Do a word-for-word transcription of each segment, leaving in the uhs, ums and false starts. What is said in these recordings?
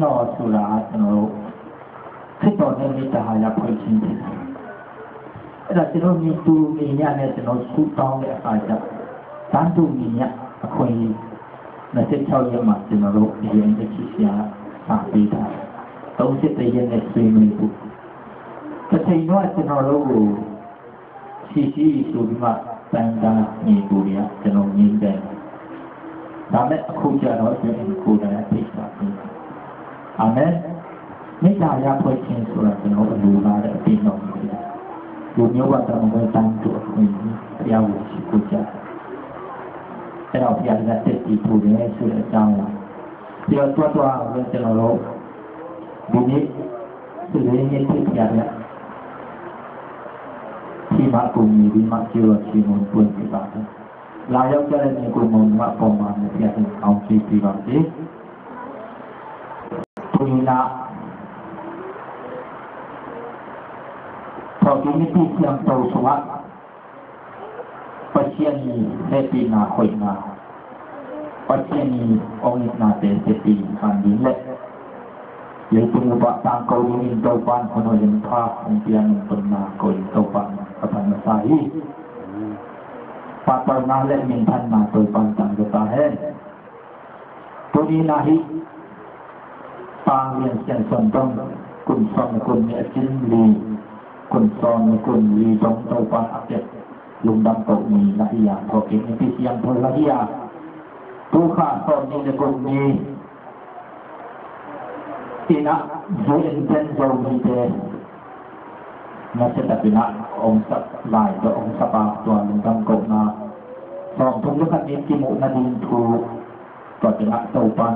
နာ်ဆိုတာ ကျွန်တော်တို့ ခရစ်တော်နဲ့ မေတ္တာဟာ ရဖွင့်ခြင်း ဖြစ်တယ်။ အဲ့ဒါ ကျွန်တော် ညီတူညီမျှနဲ့ ကျွန်တော် ဆုတောင်းတဲ့အခါကျ တန်းတူညီမျှ အခွင့်အရေး နှစ်ဆယ့်ခြောက်ရက်မှာ ကျွန်တော်တို့ ယူအန် အက်ချ်စီအာ စာပေးထားတယ်။ သုံးဆယ့်တစ်ရက်နဲ့ ဆွေးနွေးဖို့။ တစ်ချိန်တော့ ကျွန်တော်တို့ကို CCE ဆိုပြီးမှ တိုင်းရင်းသားညီအစ်ကိုတွေက ကျွန်တော် ငြင်းပယ်တယ်။ ဒါပေမဲ့ အခုကျတော့ ယူအန် ကိုယ်တိုင်က ဖိတ်စာပေးတယ်။ အာမင်။ မေတ္တာရဖွင့်ခြင်းဆိုတာ ကျွန်တော် အလိုလားတဲ့ အသင်းတော်ကြီး ဖြစ်တယ်။ လူမျိုးဘာသာမကွဲ တန်းတူအခွင့်အရေး ဘုရားကို ချီးကျူးကြတယ်။ အဲ့တော့ ဘုရားက တည်တည်ထူတယ်ဆိုတဲ့ အကြောင်းကို ပြီးတော့ တွားတွားပဲ ကျွန်တော်တို့ ဒီနေ့ သူတို့ရဲ့ ဖြစ်ပြတဲ့ ဒီမှာ ကိုယ်မြင်ပြီးမှ ကျေးဇူးတော်ချီးမွမ်းဖွင့်ပေးပါတယ်။ လာရောက်ကြတဲ့ ညီအစ်ကိုမောင်နှမ အပေါ်မှာလည်း ဘုရားသခင် ကောင်းချီးပေးပါစေ။ ဒီနေ့ ထော်ကီမတီ ဆရာတော်ဆိုတာ ပချံအနံၣ် ဟဲပီနာခွေနာ ပချံအနံၣ် အောင်မြင်နာတဲ့ စတီခန်ဒီလက် ယတုံဘတန်ကောင်းရင်တော့ ပန်ခኖယံဖာ အုံပြနံပနာကို ရင်တော့ ပန်ကပနစာဟီ ပတနာလက်မင်ထန်နာ တော့ ပန်တန်ကတာဟဲ Tuni na hih Tang Lian Sian Suan dong, kun sawm le kun nih a cin li, kun sawm le kun li dong Topa a piak lungdam koh ni na hi a, thawhkik nipi siangtho la hi a, tu kha sawm nih le guk ni in ah U N ten Zomite na set up in ah hong sap lai tawh hong sap a, tua lungdam kohna sawmthum le khat ni kimuh nading thu, tua tengah Topa'n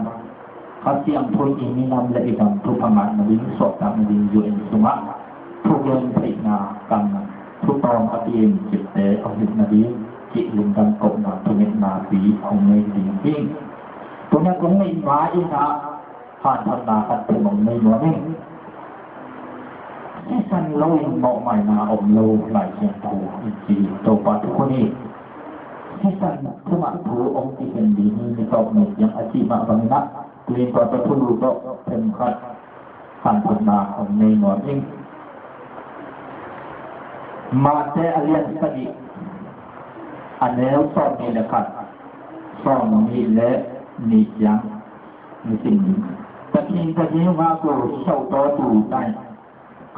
Kha Siangtho in i minam le i gam thupha ngah nading, suahtak nading, U N sungah thugen theihna kam thutawng a kim cihte a huh nading cih lungdam kohna thungetna pi hong nei ding hi. Tuna kong neih ma in ah hanthotna khat thu hong nei nuam ing. Sisan loin mawhmaina om lo Lai Siangtho in ci hi. Topa thukhun hi. Sisan thumah thu hong kikhen ding hi, ni tawp ni ciang a cih mah bangin ah, tu-in tua tawh thulu tawh themkhat hanthotna hong nei nuam ing. Mate a lian sagih, a neu sawmnih le khat, sawmnih le nih ciang နှစ်ဆင့်၊ သခင်၊ သခင်၊ ငါ့ကို လျှောက်သောသူတိုင်း၊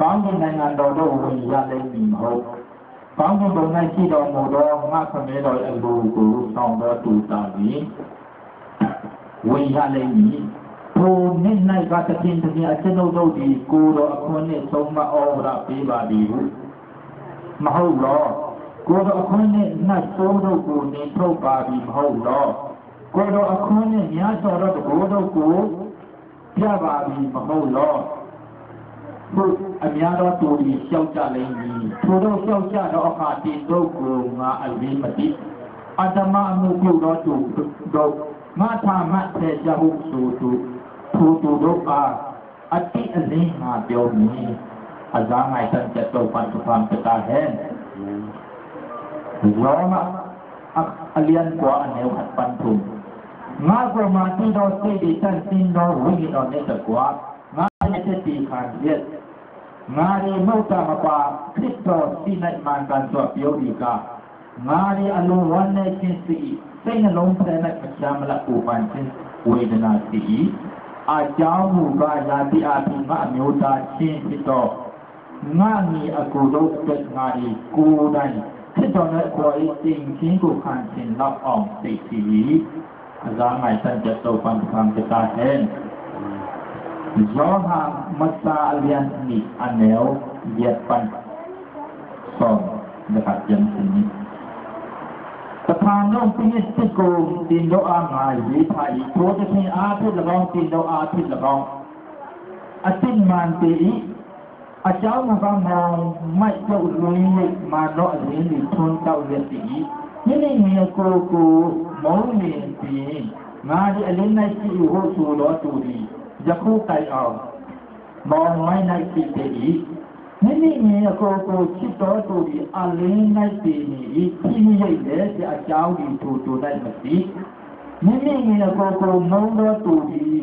ကောင်းကင်နိုင်ငံတော်သို့ ဝင်ရလိမ့်မည်မဟုတ်။ ကောင်းကင်ဘုံ၌ရှိတော်မူသော ငါ့ခမည်းတော်အလိုကို ဆောင်သောသူသာလျှင် ဝင်ရလိမ့်မည်။ ထိုနေ့၌က သခင်၊ သခင်၊ အကျွန်ုပ်တို့သည် ကိုယ်တော်အခွင့်နှင့် ဆုံးမဩဝါဒပေးပါသည်ဟု မဟုတ်လော။ ကိုယ်တော်အခွင့်နှင့် နတ်ဆိုးတို့ကို နှင်ထုတ်ပါပြီ မဟုတ်လော။ ကိုယ်တော်အခွင့်နှင့် မြတ်စွာသောတန်ခိုးတို့ကို ပြပါပြီ မဟုတ်လော။ ဟု အများသောသူသည် လျှောက်ကြလိမ့မည်။ ထိုသို့လျှောက်ကြသောအခါ သင်တို့ကို ငါအလင်းမသိ။ အဓမ္မအမှုပြုသောသူတို့၊ ငါ့ထံမှ ဖယ်ကြဟုဆိုသူ၊ ထိုသူတို့အား အသီးအလင်း ငါပြောမည်။ အစကတည်းက တောင်းပန် သဖန်ကတာဟဲ ရောမ အလံကွာ အနည်း ဟတ်ပန်ထုံး၊ ငါ့ကို မသိသော စိတ်သည် သန့်ရှင်းသော ဝိညာဉ်တော်နှင့်တကွ ငါ့မျက်စိသည် ခံလျက်၊ ငါသည် မုတ်တမပါ ခရစ်တော်ရှိ၌ မှန်ကန်စွာ ပြောသည်ကား၊ ငါသည် အလွန်ဝမ်းနည်းခြင်းရှိ၏။ စိတ်နှလုံးထဲ၌ မချမ်းမလပ် ပူပန်ခြင်း ဝေဒနာရှိ၏။ အကြောင်းမူကား၊ ရာသီအားဖြင့် ငါ့အမျိုးသားချင်းဖြစ်သော ငါ့ညီအစ်ကိုတို့အတွက် ငါသည် ကိုယ်တိုင် ခရစ်တော်နှင့် အခွါ၏သင်ခြင်းကို ခံချင်လောက်အောင် စိတ်ရှိ၏။ အစကတည်းက တောင်းပန် သဖန်ကတာဟဲ ယောဟန် မစ အလံနှစ် အနည်း ယက်ပန် ဆောင် တစ်ခါ ပြန်စနစ်။ တဖန်တော့ ပညတ်စစ်ကို တင်တော့အား ငါရေးထား၏။ ထိုသဖြင့် အားဖြင့်၎င်း၊ တင်တော့အားဖြင့်၎င်း၊ အသစ်မှန်ပေ၏။ အကြောင်းမူကား၊ မှောင်မိုက်ပြုတ်လွင်၍ မှန်သောအလင်းသည် ထွန်းတောက်လျက်ရှိ၏။ မိမိညီအစ်ကိုကို မုန်းလျှင်ပင်၊ ငါသည် အလင်း၌ရှိ၏ဟု ဆိုသောသူသည် ယခုတိုင်အောင် မှောင်မိုက်၌ရှိသေး၏။ မိမိညီအစ်ကိုကိုချစ်သောသူသည် အလင်း၌တည်နေ၏။ ထီးယိပ်လည်း အကြောင်းသည် ထိုသူ၌မရှိ။ မိမိညီအစ်ကိုကို မုန်းသောသူသည်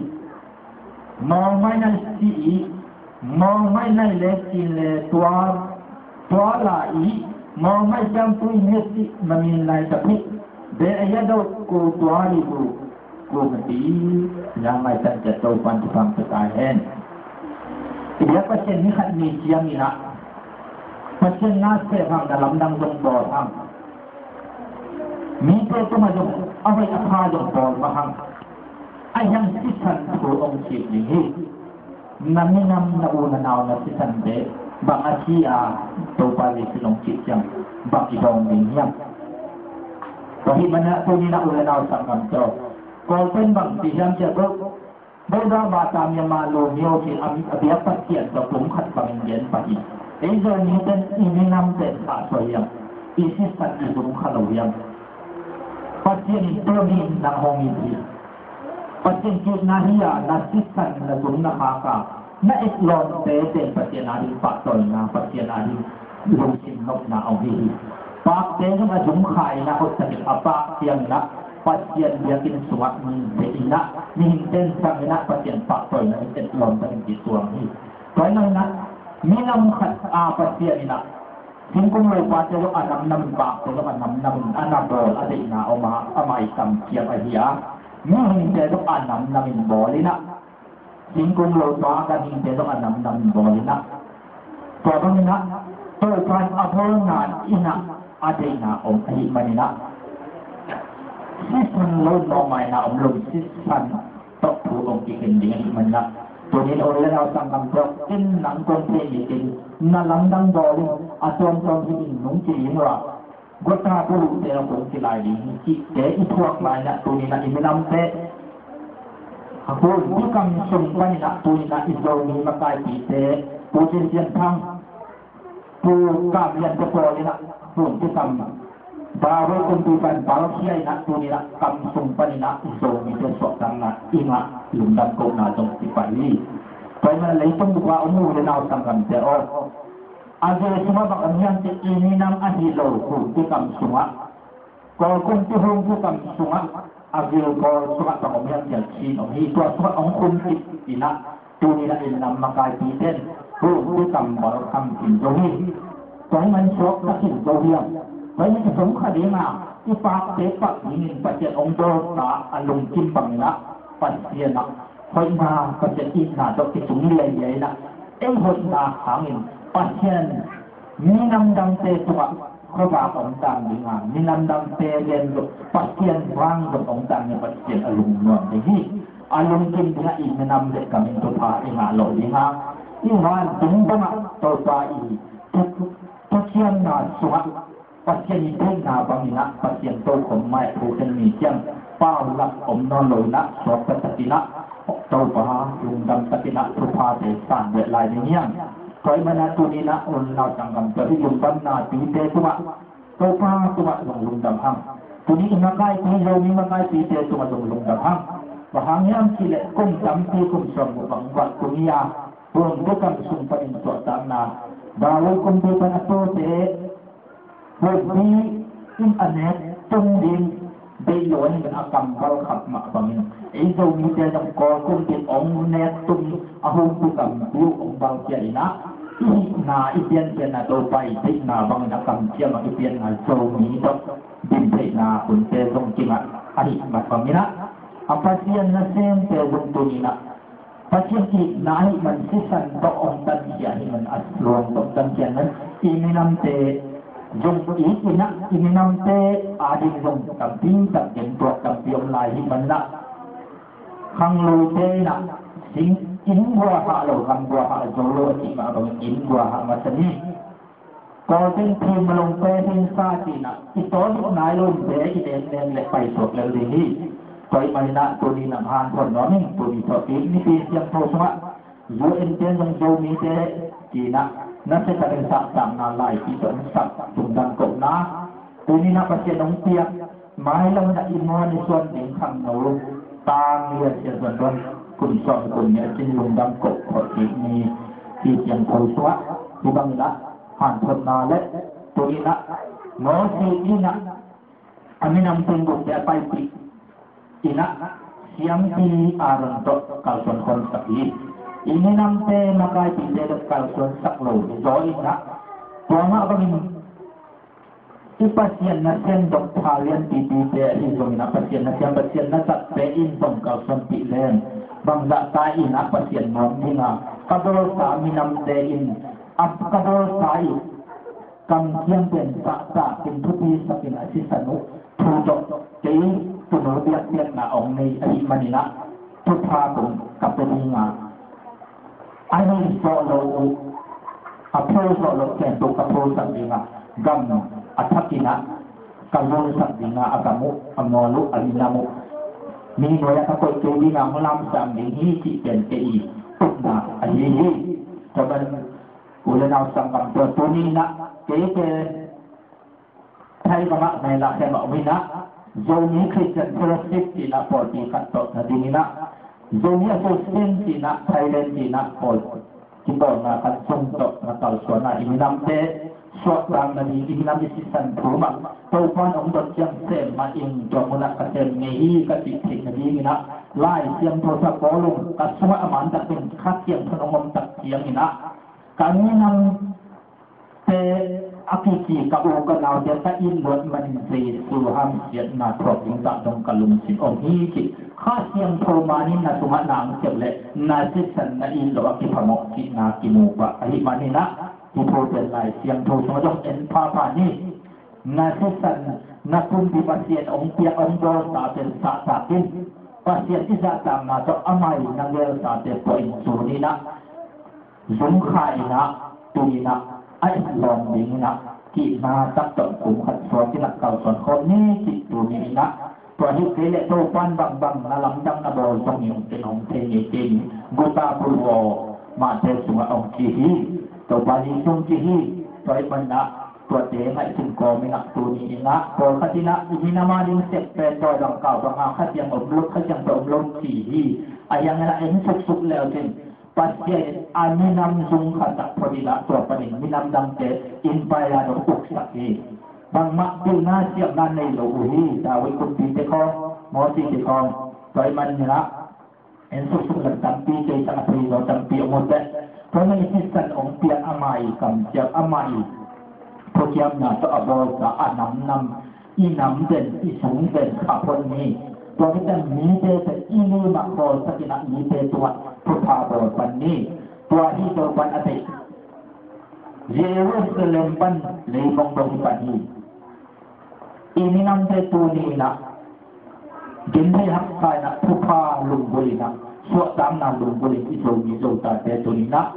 Mawngmai nai si i, mawngmai nai le cin le tua, tua la i, mawngmai ciang tui ne si mamin nai tapi, be a ya do ku tua i bu ku mati, ya mai tan ca to pan tu pang ta hen. Dia Pasian ni khat ni ciang ina, Pasian na se hang na lamdang dong bawl hang. Mite tuma zong a hoih a pha zong bawl mah hang. A hiang sisan thu hong cih ding hi. Na minam na u na nau na sisante bang a si a, Topa Jesu hong cih ciang bang i dawng ding hiam? Tua hih manin ah tuni na u na nau sanggamte aw, Kawlten bang ci hiam cih leh Buddha bata Myanmar lu myo ci a, a biak Pasian tawh pum khat bangin gen pah hi. Ei Zomite i minamte in thah suak hiam? I sisan i zum kha lo hiam? Pasian in tua ni in nang hong it hi. Pasian ki-itna hi a, na sisan na zum na khak a, na etlawmte teng Pasian a ding pahtawina, Pasian a ding lungsim nopna om hi hi. Pakte zong a zum kha in a hoih takin a pak ciangin ah Pasian biakinn sungah mite in ah, mihingte in sang in ah Pasian pahtawina in etlawm takin kituang hi. Tua ahih manin ah minam khat a Pasian in ah singkung lopate zong a namnam in, pakte zong a namnam in a na bawl a deihna om a, amah i kamciam ahi a, mihingte zong a namnam in bawl in ah, singkung lopa ganhingte zong a namnam in bawl in ah, tua bangin ah Topa in a bawlna in ah a deihna om ahih manin ah, sisan lo in mawngmaina om lo, sisan tawh thu om kikhen ding ahih manin ah, tuni in u le nau sanggamte aw, ken nang kong thei ni ken na lamdang bawl in, a tuamtuam hi in nung kiling uh a, guata buluhte a kong kilai ding hi cihte i thuak lai in ah tuni in ah i minamte, a Hun Pi kam sung panin ah tuni in ah i Zomi makaipite, Pu Cin Sian Thang, Pu Kam Lian te pawl in ah Hun Pi kam Bawe kumpi pan balkhia in ah tuni in ah kam sung panin ah i Zomite suahtakna i ngah lungdam kohna zong kipah hi. Tua ahih manin leitung bup a om u le nau sanggamte aw, a gil sungah bang om hiam cih leh i minam ahi lo Hun Pi kam sungah, Kawl kumpi Hun Pi kam sungah, a gil Kawl sungah bang om hiam cih leh Chin om hi. Tua sungah hong khum kik in ah tuni in ah i minam makaipite in Hun Pi kam bal kham khin zo hi. Tua ahih manin suakta khin zo hiam? Tua ahih manin i zum kha ding a, i pakte pak dingin Pasian hong bawlsa a lungkim bangin ah Pasian ah hoihna, Pasian itna tawh kisung liailiai in ah, ei hoihna hangin Pasian minam dangte tungah khuavak hong tang ding a, minam dangte gen lo Pasian vang zong hong tang ding a, Pasian a lungnuam ding hi. A lungkim ding a, i minam le kam in thupha i ngah lo ding a, i vantung bangah Topa i thu, thuciamna sungah Pasian i theihna bangin ah Pasian tokhom mai thu khen ni ciang paulap om nawn lo in ah suakta takin ah Topa lungdam takin ah thuphate san beh lai ding hiam? Tua ahih manin ah tuni in ah u le nau sanggamte aw, hih lungdamna pite tungah, Topa tungah zong lungdam hang. Tuni i makaipi, Zomi makaipite tungah zong lungdam hang. Bang hang hiam cih leh kum tampi, kum sawmguk bang vat tung hi a, Hun Pi kam sung panin suahtakna, Bawe kumpi pan a tawte Hun Pi in a nek tum ding deih lo ahih manin a kam bal khap mah bangin, ei Zomite zong Kawl kumpi in hong nek tum a, Hun Pi kam piu hong balkhia in ah, i hihna i piankhiatna Topa i theihna bangin a kamciam a i pianna Zomi tawh din theihna hunte zong kingah ahih mah bangin ah, a Pasian nasemte zong tuni in ah Pasian itna ahih man sisan tawh hong tankhia ahih man, a luang tawh hong tankhia ahih man, i minamte zong it in ah, i minamte ading zong tampi tak gen tuak tampi om lai ahih man ah, khangluite in ah, sing inn guahah lo, gam guahah zo lo a cih mah bangin inn guahah masa ni. Kawlten thim malong pe hing sa ci-in ah, i tawluk nai lo in be i nek nek leh paisuak lel ding hi. Tua ahih manin ah tuni in ah hanthawn nuam ing, tuni tawh Nipi Siangtho sungah U N te zong Zomite ci-in ah nasia takin sapsakna laipi tawh hong sap lungdam kohna, tuni in ah Pasian hong piak mai lo in ah i muan i suan ding khangno tang lian sia suan don kum sawm kum nih a cin lungdam koh khawh kik ni. Nipi Siangtho sungah hih bangin ah hanthawnna le tuni in ah nawlsik in ah a minam teng gupte a paipih in ah Siampi Aaron tawh kalsuan khawmsak hi. I minamte makaipite tawh kalsuansak lo hi zaw in ah, tua mah bangin i Pasian nasem dok tha lianpipite ahi zongin ah, Pasian nasem, Pasian nasatte in zong kalsuanpih leng, bangzah ta in ah Pasian nuam ding a, ka bawlsa minamte in, a ka bawlsa i kamciam pen sahtak in thupi sak in a sisan uh thu tawh kei tunu biakpiakna hong nei ahih manin ah, thupha kong ka pia ding a, a nei zawh loh uh, a pho zawh loh pen tawh ka phosak ding a, gam a thak in ah ka zunsak ding a, a gam uh, a mual uh, a minam uh, mi nuai ah ka koih kei ding a, hong lamsang ding hi cih pen kei i upna ahi hi. Tua ban u le nau sanggamte, tuni in ah kei pen Thai gam ah mailah hem a om in ah, Zomi Christian Fellowship ci in ah pawlpi khat tawh na ding in ah, Zomi Association ci in ah Thailand ci in ah pawl kipawlna khat zong tawh na kalsuan a, i minamte suahtakna ding, i minam i sisan thu mah Topa'n hong dot ciang sem mah in, tua mun ah ka sem ngei hi ka cih theih nading in ah, Lai Siangtho sa Paul in ka sungah a man tak in Kha Siangtho hong om tak ciangin ah, ka minam te a kici ka u ka naute ka it luat manin Jesu hamsiatna thuak ding zah dong ka lungsim om hi ci. Kha Siangtho man in na sungah na ang sep leh na sisan na it loh a kiphamawh cihna kimu pah ahih manin ah, hih thu pen Lai Siangtho sungah zong en phapha ni. Na sisan, na pumpi Pasian hong piak hong bawlsa pen sahtak in, Pasian i zahtakna tawh amah i na geelsate puah in, tuni in ah zung kha in ah, tuni in ah a etlawm ding in ah, kihna tak tawh kum khat suak in ah kalsuan khawm ni cih tuni in ah, tua hi kei leh Topa'n bangbang na lamdang na bawl zongin ken hong thei ngei kei ni. Guta bul aw, mahte sungah hong ci hi. Topa Jesu hong ci hi. Tua ahih manin ah tuate ngaihsun kawm in ah, tuni in ah pawlkhat in ah i minam a ding sep pen tua dang kau bang a Kha Siang om lo, Kha Siangtho om lo ci hi. Ahi hangin ah en suksuk le uh cin, Pasian in a minam zung khat ah phot in ah, tua panin minam dangte in pai a dong uksak hi. Bangmah pilna siamna nei lo uh hi. David kumpite khawng, Mosite khawng, tua ahih manin ah en suksuk leng tampi, kei tang a thei zaw tampi om uh teh. Tua ahih manin i sisan hong piak, amah i kamciam, amah i thuciamna tawh a bawlsa a namnam i nam den, i sung den kha phot ni. Tua hi teh mite tawh i lim ah khawlsak in ah mite tungah thupha bawl pan ni. Tua hi Topa'n a deih Jerusalem pan leibawng dong hi pan hi. I minamte tuni in ah, genthei haksa in ah, thupha lunggulh in ah, suahtakna lunggulh in i Zomi Zotate tuni in ah,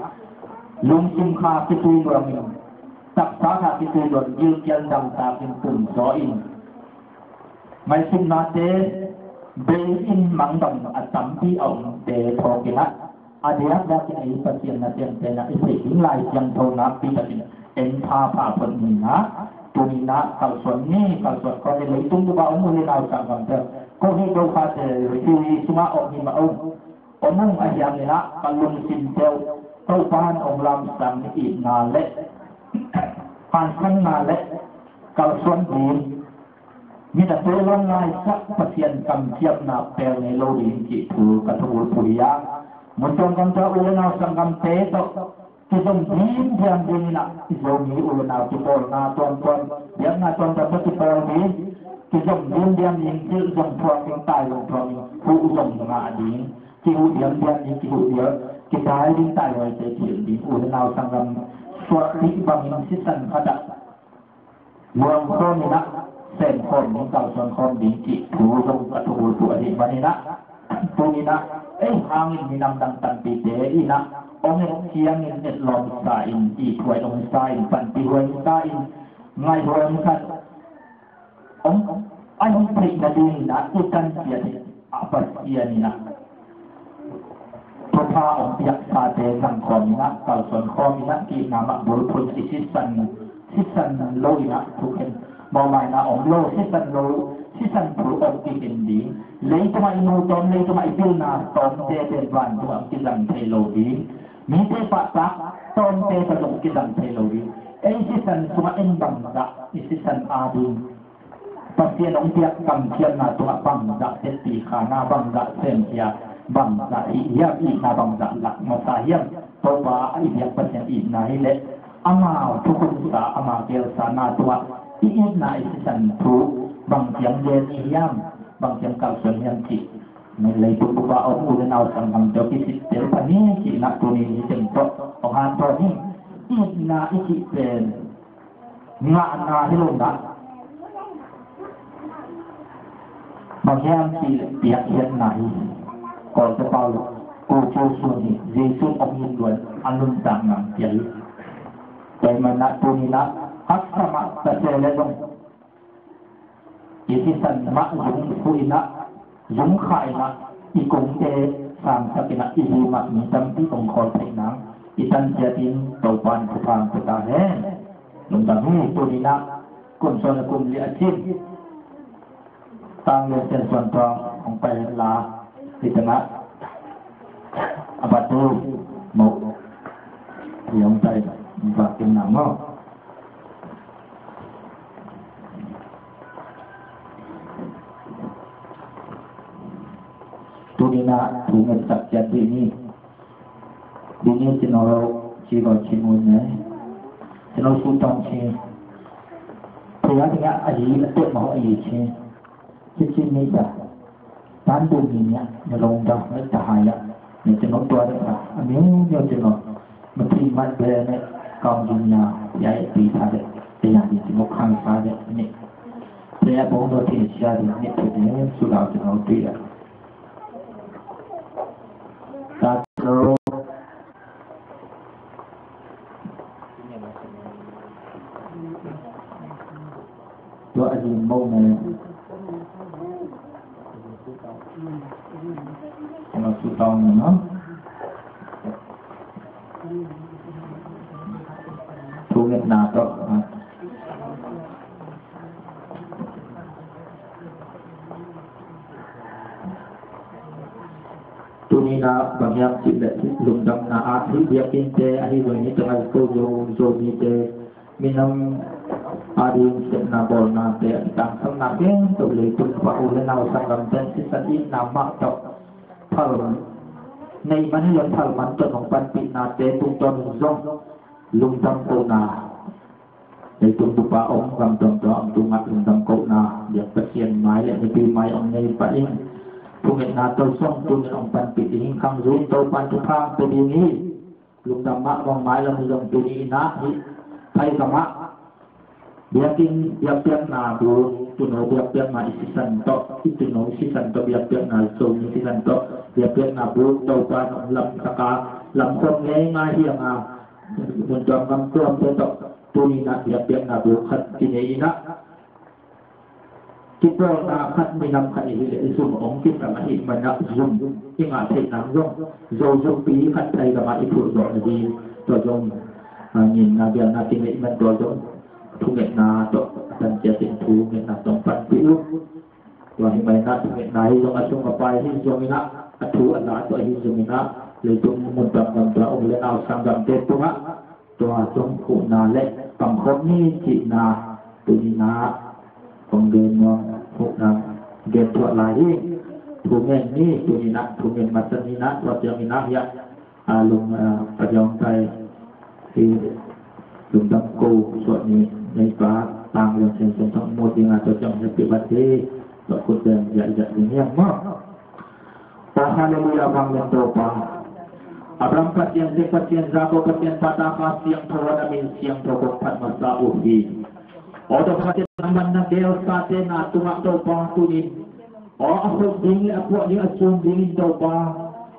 lungsim kha kitui luang in, taksa kha kitui luang, gilkial dangtak in, pumzaw in, ngaihsutnate bei in, mangngilh a tampi a omte phawk in ah, a diakdiak in ei Pasian nasem te in ah i theih ding Lai Siangtho nakpi takin en phapha phot ni in ah, tuni in ah kalsuan ni, kalsuan khawm ni. Leitung bup a om u le nau sanggamte, ko hi ko khate, refugee sungah om hi mah un, om ung, ahi hangin ah ka lungsimte uh Topa'n hong lamsang ni, itna le hansanna le kalsuan ding, mit a pei lo, laisak, Pasian kamciamna pel ngei lo ding cih thu ka thubulphuh hi a. Mun tuam gam tua u le nau sanggamte tawh kizom diamdiam ding in ah, i Zomi u le nau kipawlna tuamtuam, biakna tuamtuam tawh kipawl ding, kizom diamdiam ding, kilh zong thuak ding, tai zong thuak ding, huh zong ngah ding, kihuh diamdiam ding, kihuh diam, kitai ding, taihuaite kihilh ding, u le nau sanggam suah ding bangin sisan khat ah luang khawm in ah, sem khawm ding, kalsuan khawm ding cih thu zong ka thubulphuh ahih manin ah, tuni in ah ei hangin minam dang tampite in ah hong et ciangin etlawm sa in, ithuai hong sa in, panpihhuai hong sa in, ngaihhuai hong sa in, hong a hih theih nadingin ah i tanpian in ah, Pasian in ah thupha hong piaksate zang khawm in ah, kalsuan khawm in ah, kihna mah bulphuh in ah, i sisan, sisan lo in ah thukhen, mawhmaina om lo, sisan lo, sisan thu hong kikhen ding. Leitungah i mu tawm, leitungah i pilna tawmte pen vantungah hong kizang thei lo ding. Mite pahtak tawmte tawh zong kizang thei lo ding. Ei sisan sungah en bangzah i sisan a ding Pasian hong piak kamciamna tungah bangzah tetti khana, bangzah semkhia, bangzah hih hiam, itna bangzah lak masa hiam? Topa a i biak Pasian itna hi leh, ama thukhunsa, ama geelsana tungah i itna, i sisan thu bangciang gen i hiam, bangciang kalsuan hiam cih, leitung bupa om u le nau sanggamte kisittel pah ni cihna tuni-in hih teng tawh hong hanthawn hi. Itna i cih pen ngahna hi lo dah, bang hiam cih leh piakkhiatna hi. Kawlte pau lo, ko ciu sun hi, Jesu hong hin luan a nuntak nang piak hi. Tua ahih manin ah tuni-in ah haksa mah ta se leh zong i sisan mah zung fu-in ah, zung khah in ah, i kongte sangsak in ah, i hi mah mi tampi kong khawl theih nang i tan ciat in Topa in thupha hong pia ta hen. Lungdam hi. Tuni-in ah kum sawm le kum li a cin Tang Lian Sian Suan Thawng hong pai hen la, hi teng ah a bat tu moh hi hong pai, va kin nang maw. Tuni-in ah thu ngetsak ciat dih ni. Dih ni, cino ci ko ci mun ne. Cino su tong ci. Thei a ding a, a hi a tuat mah a hi ci. Ci ci ni ta. Tan tu ni nia, na long da, na ta hai a. Ni cino tua da ta. A mi ni cino. Ma thi mat be ne, kaung jin ya, ya e pi sa de. Te ya di cino khang sa de ni. Te ya bong do ti sia de ni, te de su dau cino ti ya. Tua a lim mo me. Kena su tau ni no. Thu ngetna tawh. Tuni-in ah bang hiam cih leh lungdamna ah hih biakinnte ahi zongin hih tangai ko Zo, Zomite minam a ding sepna bawlnate a kitangsamna khempeuh leitung pa u le nau sanggamte in sisan itna mah tawh phal nei man hi lo, phal man tawh nong panpihnate tungtawn in zong lungdam kohna, leitung bupa om, gam tuamtuam om tungah lungdam kohna, biak Pasian mai le mipi mai hong nei pah in. Thungetna tawh zong tuni-in hong panpih ding khang zui in Topa'n thupha hong pia ding hi. Lungdam mah bang mailam hi zong tuni-in ah hih Thai gam ah biakinn biakpiakna buk, tuuno biakpiakna i sisan tawh, i tuuno sisan tawh biakpiakna, Zomi sisan tawh biakpiakna buk Topa'n hong lamsak a, lamkhawm ngeingai hi hang a, mun tuam gam tuamte tawh tuni-in ah biakpiakna buk khat kinei in ah, kipawlna khat, minam khat i hih leh i zum hong kisam ahih manin ah zum i ngah theih nang zong Zo zumpi khat Thai gam ah i phurh zawh nading, tua zong, ah, nginna biakna kinei man, tua zong thungetna tawh a tan ciat in thungetna tawh hong panpih uh. Tua hi manin ah thungetna hi zong a sung a pai hi zongin ah, a thu a la tawh hi zongin ah, leitung mun tuam gam tuam u le nau sanggamte tungah tua zong huhna le pangkhawm ni cihna tuni-in ah kong gen nuam, huhna gen thuah lai hi. Thu ngen ni, tuni-in ah thu ngen masa ni-in ah, tua ciangin ah hiah, a, lung, a, Pasian hong pai hi, lungdam ko suah ni, neipa Tang Lian Sian Suan Thawng mu ding a, tua ciang happy birthday, tua khut beng ziahziah ding hiam maw? Aw, halleluiah, vanglian Topa. Abraham Pasian, Isaac Pasian, Jacob Pasian, Pa, Tapa Siangtho, na min siangtho kong phat masa uh hi. Aw Topa Pasian, na man na geelsate na tungah Topa tuni-in, aw, a hoih ding le a puah ding a sum dingin Topa,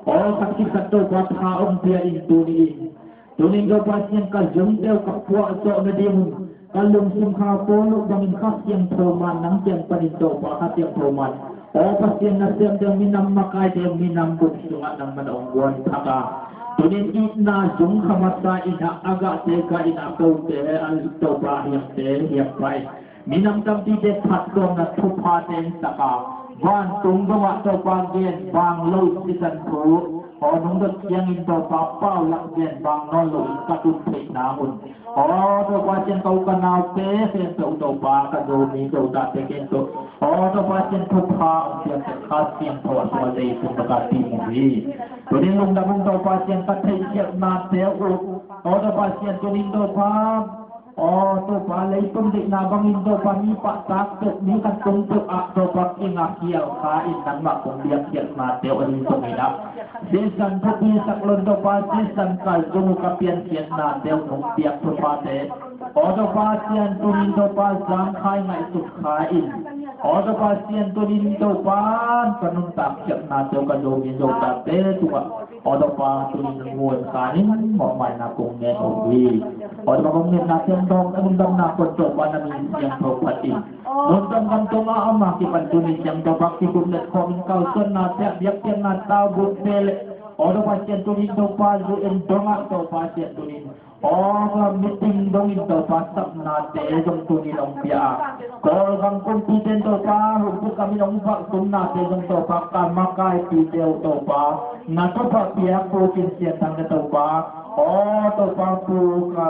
aw, khat khit khat Topa tha hong pia in tuni-in. Tuni-in Topa Pasian, ka zumte uh ka puahzawh nadingun ka lungsim kha pawl uh bangin Kha Siangtho man nang kiang panin Topa, Kha Siangtho man, aw Pasian, na siamte uh, minam makaite uh, minam bup sungah nangman hong guan thak a, tuni-in itna zung kha masa in ah, a gahte gah in ah, a kote, a Topa, a hiamte hiam pah in, minam tampite phattuamna thuphate hong sak a, vantung dongah Topa gen vang lo sisan thu Aw nong dot ciangin Topa paulak gen bang nawn loin ka tun theih nang un. Aw Topa Sian, ka u ka naute khempeuh Topa, ka Zomi Zotate khempeuh, aw Topa Sian, thupha hong piaksak Kha Siangtho a sungah Zeisu min tawh ka tim uh hi. Tunin lungdam ung Topa Sian, ka theihkhialhnate uh, aw Topa Sian, tunin Topa, aw Topa, leitung deihna bangin Topa mi pahtak peuh, mi khat tung peuh ah Topa kinga khial kha in nangmah kong biak khialhnate uh ahi zongin ah, sisan thupisak lo in Topa, sisan ka zong uh ka piankhiatnate uh nong piak thuphate, aw Topa Sian, tunin Tawpa zangkhai ngaihsut kha in, aw Tawpa Sian, tunin Tawpa ka nuntak khialhnate uh ka Zomi Zotate tungah, aw Tawpa tunin muan kha in mawhmaina kong ngen uh hi. Aw Tawpa kong ngetna teng dong a lungdamna kong Tawpa na min siangtho phat in, mun tawm gam tawm ah ama kipan tuni siang Tawpa kikup let khawm in kalsuannate ah biakpiakna tau butte le, aw Tawpa Sian, tunin Tawpa zu en dongah Tawpa Sian, tunin aw ka meeting dongin Tawpa sapnate zong tunin hong pia a, Kawlgam kumpite in Tawpa humput kamin hong valh tumnate zong Tawpa ka makaipite uh Tawpa, na thupha piak Pu Cin Sian Thang na Tawpa, aw Tawpa Pu ka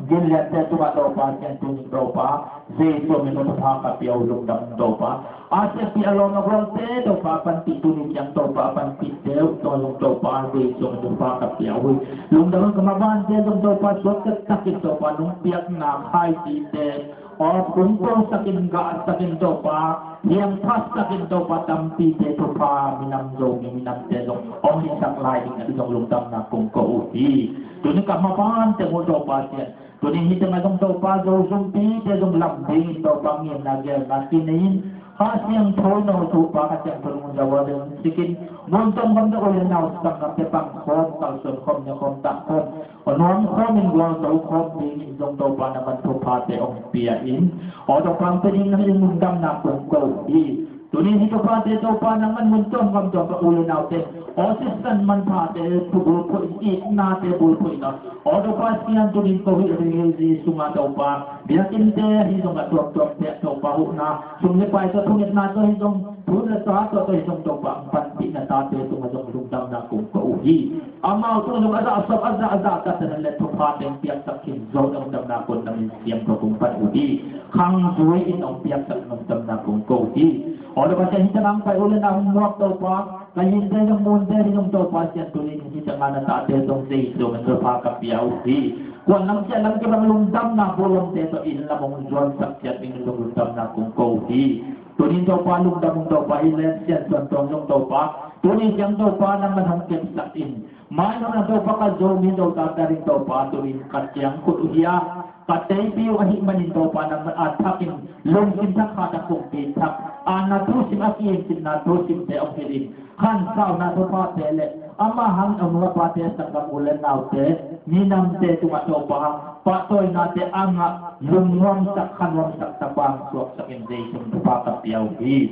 Gin Liante tungah Tawpa Sian, tunin Tawpa Zeisu min tawh thupha ka pia uh, lungdam Tawpa. A siapi a lawm a gualte Tawpa panpih, tuni ciang Tawpa panpihte uh tawh zong Tawpa Zeisu min tawh thupha ka pia uh hi. Lungdam ka mavante zong Tawpa suakta takin Tawpa nong piakna khaitite aw kong posak in gahsak in Tawpa, hiangphasak in Tawpa, tampite thupha minam Zomi minamte zong hong hisak lai ding a ding zong lungdamna kong ko uh hi. Tuni ka mavante uh Tawpa Sian, tunin hih tengah zong Tawpa Zo zumpite zong lam dingin Tawpa ngimna gelna kinei in, Kha Siangtho in hong thupha, Kha Siangtho in hong zawa ding sikin, mun tawm gam tawh u le nau sanggamte pang khawm, kalsuan khawm, ne khawm, tah khawm, aw nuam khawm in gualzo khawm dingin zong Tawpa nangman thuphate hong pia in, aw Tawpa hong pia ding nang in lungdamna kong ko uh hi. Tunin hih thuphate Tawpa nangman mun tawm gam tawm tawh u le naute aw sisan manphate bulphuh in, itnate bulphuh in aw Tawpa Sian, tunin ko hih ri hi sungah Tawpa biakinnte ahi zongah tuaktuakte ah Tawpa huhna, sum le pai tawh thungetna tawh ahi zong, thu le sa tawh ahi zong Tawpa hong panpih na tate tungah zong lungdamna kong ko uh hi. Amau tungah zong a zahsawm a zah a zahtat na le thupha teng piaksak khin zo, lungdamna kong na min siangtho kong pan uh hi. Khang zui in hong piaksak lungdamna kong ko uh hi. Aw Tawpa Sian, hih tengah hong pai u le nau hong muak Tawpa, ka yinte zong munte ahi zong Tawpa Sian, tunin hih tengah na tate zong Zeisu min tawh thupha ka pia uh hi. Kuan lam ciah lam kibang lungdamna bulomte tawh inn lam hong zuansak ciat ding zong lungdamna kong ko uh hi. Tunin Tawpa lungdam ung Tawpa, hih len Sian Suan Tawng zong Tawpa, tuni ciang Tawpa nangman hong kepsak in, mai nang Tawpa ka Zomi Zotate ading Tawpa tunin ka ciang khut uh hi a, ka teipi uh ahih manin Tawpa nangman a thakin lungsim thak khat a kumpi thak a, na thusim a ki-inkipna thusimte hong hilh in, khansauna thuphate le ama hang a nu a pate, sanggam u le naute, minamte tungah Tawpa pahtawinate a ngah lungnuamsak khanuamsak tapa hong suaksak in Zeisu min thupha ka pia uh hi.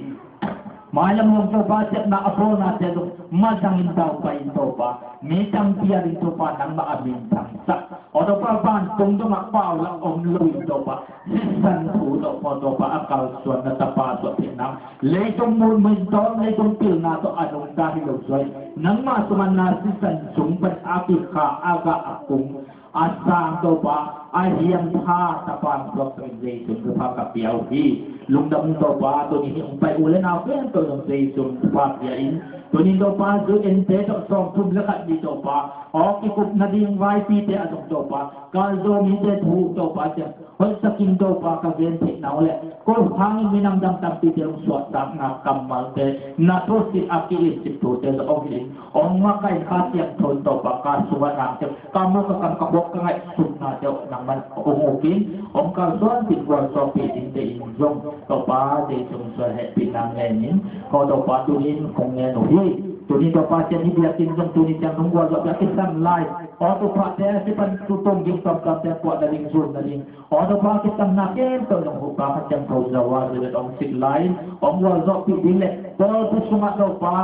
Mailam zong Tawpa sepna a bawlnate zong mazangin daupai in Tawpa, mi tampi a ding thupha nangmah a minthangsak, aw Tawpa vantung dongah paulak om lo in Tawpa, sisan thu tawh aw Tawpa a kalsuan na tapa suah theihna, leitung mun mun tawh leitung pilna tawh a nungta hi lo suai, nangmah sumanna sisan sung pan a kikha a gah a kung a sang Tawpa, a hiampha tapa hong suaksak in Zeisu min thupha ka pia uh hi. Lungdam ung Tawpa, tuni hih hong pai u le nau khempeuh zong Zeisu min thupha pia in, tunin Tawpa zu ente tawh sawmthum le khat ni Tawpa, aw kikup nading vaipite ah zong Tawpa, ka Zomite thu Tawpa Sian, hoihsak in Tawpa, ka gen theihna uh le ko hangin minam dang tampite hong suahtakna kammalte, na thusim a ki-inkip thute zong hong hilh in, hong makaih in Kha Siangtho in Tawpa ka sungah nangte, ka muk ka kam ka khuak ka ngaihsutnate uh nangman hong uk in, hong kalsuanpih gualzawhpih dingte in zong Tawpa Zeisu min suang hehpihna ngen in, ko Tawpa tunin kong ngen uh hi. Tunin Tawpa Sian, hih biakinn zong tuni ciang nong gualzawhpih a kisam lai, aw tuphate a kipan tutung ging tuamtuamte puah nading zun nading, aw Tawpa kitamna khempeuh zong Tawpa Kha Siangtho Zoa Zeisu min hong sik lai in, hong gualzawhpih ding le pawlpi sungah Tawpa,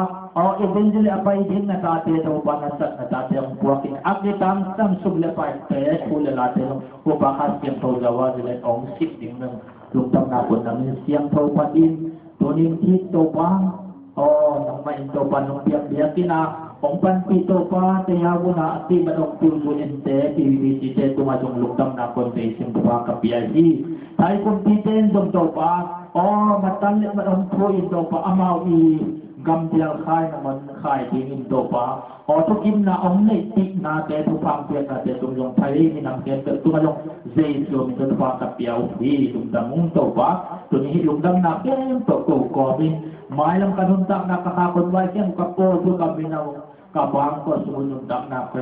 aw evangelist a pai ding na tate Tawpa, na sat na tate hong puak in, a kitangsam sum le paite, thu le late zong Tawpa Kha Siangtho Zoa Zeisu min hong sik ding nang lungdamna kong na min siangtho phat in, tunin hih Tawpa Aw, nangmah in Topa nong piak biakinn ah hong panpih Topa, tayau hun ah a tihmat hong pia uh Zoom-in te, P B B C te tungah zong lungdamna kong vei sim Topa ka pia hi. Thai kumpite in zong Topa, aw, matan le mat hong phu in Topa, amau i gambial khai nangawn khai dingin Topa, aw, thukimna hong neihpihnate, thupha hong piaknate tung zong thai minam khempeuh tungah zong Jesu min tawh Topa ka pia uh hi. Lungdam ung Topa. Tuni hih lungdamna khempeuh ko kawmin mailam ka nuntakna, ka kha kon vai khempeuh ka pawl thu ka minam ka bang ko sung nuntakna ka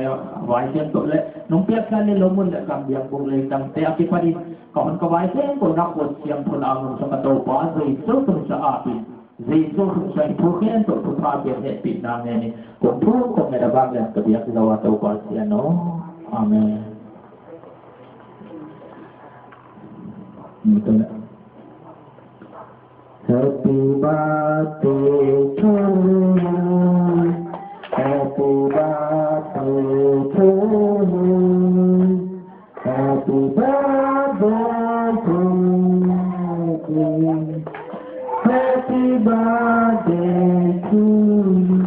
vai khempeuh le nong piaksa le lo mun le kam biang buk le tangte a kipanin ka hon ka vai khempeuh na kuat siangtho na nunsak ka Topa Jesu tungsa apin, Jesu tungsa i thu khempeuh thupha piak hehpihna ngenin kong thu kong nget a bang le ka biak zo a Topa Sian aw. Amen. Happy birthday to you. Happy birthday to you. Happy birthday to you. Happy birthday to you.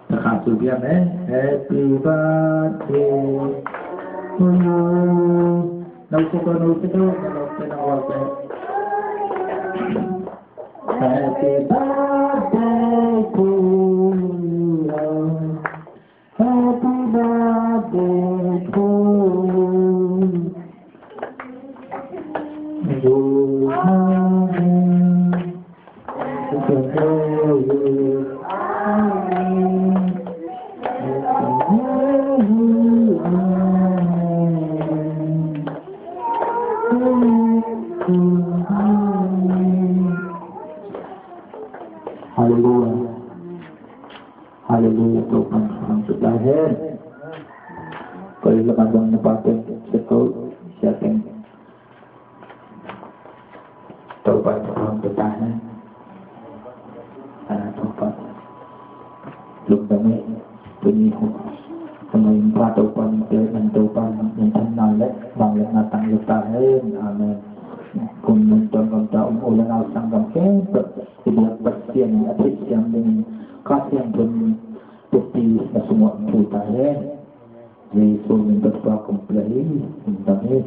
Takha su biang eh. Happy birthday to you. Nau suka, nau suka, nau suka, nau suka. Happy birthday to you. Happy birthday to you. You are Hallelujah. Hallelujah, Topa'n thupha hong pia ta hen. Koi lamah zong nupa teng, sia ko, sia teng. Topa'n thupha hong pia ta hen. Ana Topa. Lungdam e. Tuni hong. Tuni hong pa Topa'n pia, nan Topa'n minthanna le vangliatna tang ta hen. Amen. Kum mun tuan gam ta um u le nau sanggam khempeuh. I biak Pasian a theihsiam dingin Kha Siangtho in pukpi na sungah thu ta hen. Jesu min tawh thupha kong pia hi. Lungdam hi.